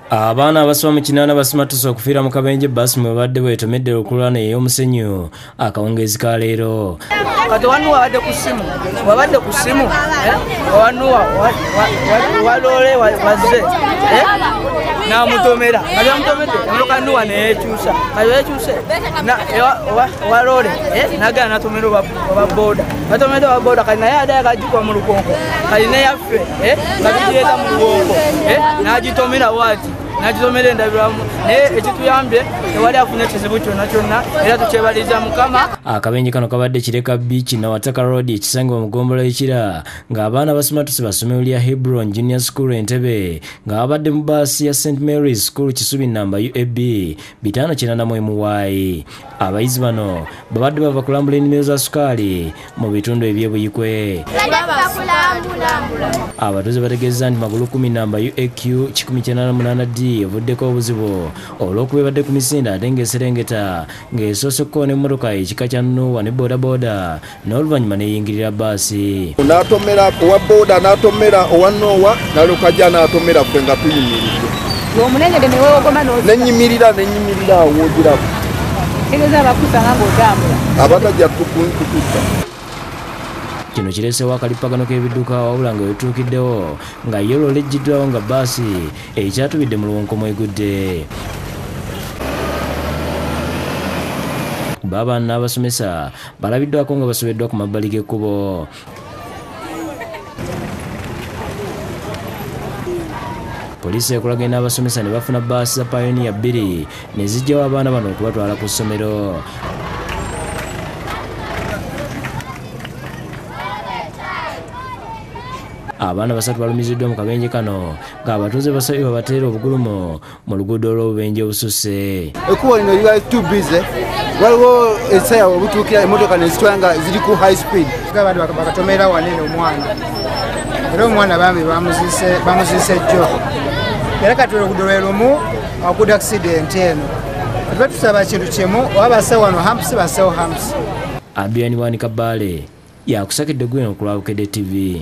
Abaana abasoma mu 8 basimatuse okufiira mu kabenje bbaasi mwe babadde beetomedde okulwana ey'omusenyu akawungeezi ka leero. Kati wanuwa wabadde ku ssimu, wabadde ku ssimu, wanuwa waloole wazze n'amutomera, kati amutomedde emmotoka Nuwa ne yeekyusa, kati yeekyuse waloole n'agenda n'atomera owa booda, n'atomera owa booda kati naye addayo akagikuba mu lukonko, kati neyaffe nga tugireeta mu lukonko n'agitomera bw'ati n'agitomera endabirwamu, naye ekituyambye tewali afuna ekizibu kyonna kyonna era tukyebaliza Mukama. Akabenje kano kabadde Kireka Beach Nawataka Road ekisangibwa mu ggombolola y'Ekira ng'abaana basimatuse ba ssomero lya Hebron Junior School Entebbe nga babadde mu bbaasi ya St Mary's School Kisubi namba UAB 581 MY. Abayizi bano babadde bava kulambula ennimiro za sukaali mu bitundu eby'Ebuyikwe. Abatuuze bategeezezza nti Magulu 10 namba UAQ 188D evuddeko obuzibu olw'okuba ebadde ku misinde ate ng'eserengeta ng'esoose okukoona emmotoka ekika kya Nuwa ne boodabooda n'oluvannyuma n'eyingirira bbaasi. N'atomera owa booda, n'atomera owa Nowa, n'alyoka ajja n'atomera ffe nga tuyimiridde. Omunengedde ne weewogoma n'ozika. Nenyimirira awo w'ogiraba. Kitegeeza abakusanga ng'otambula. Abatajja kututta. Kino kireeseewo akalippagano k'ebidduka wabula nga wetuukiddewo nga yo loole ejjiddwawo nga bbaasi ekyatubidde mu luwonko mwegudde. Abaana n'abasomesa balabiddwako nga basobeddwa ku mabbali g'ekkubo. Poliisi ekolagana n'abasomesa ne bafuna bbaasi za Pioneer 2 ne ziggyawo abaana bano okubatwala ku ssomero. Abaana 3 balumiziddwa mu kabenje kano ng'abatuuze basabye babateere obugulumu mu luguudo olw'obubenje obususse. Ekkubo lino liba too busy, waliwo essaawa obutuukira emmotoka ne zitwala nga ziri ku high speed. Abantu bakatomera wanene omwana, era omwana bambi bamuziise jjo, era kati oluguudo lwe lumu okudda accident eno. Tuba tusaba kintu kimu, oba basseewo wano humps, basseewo humps. Adrian Bwanika Bbaale yakusakidde gwino ku lwa Bukedde TV.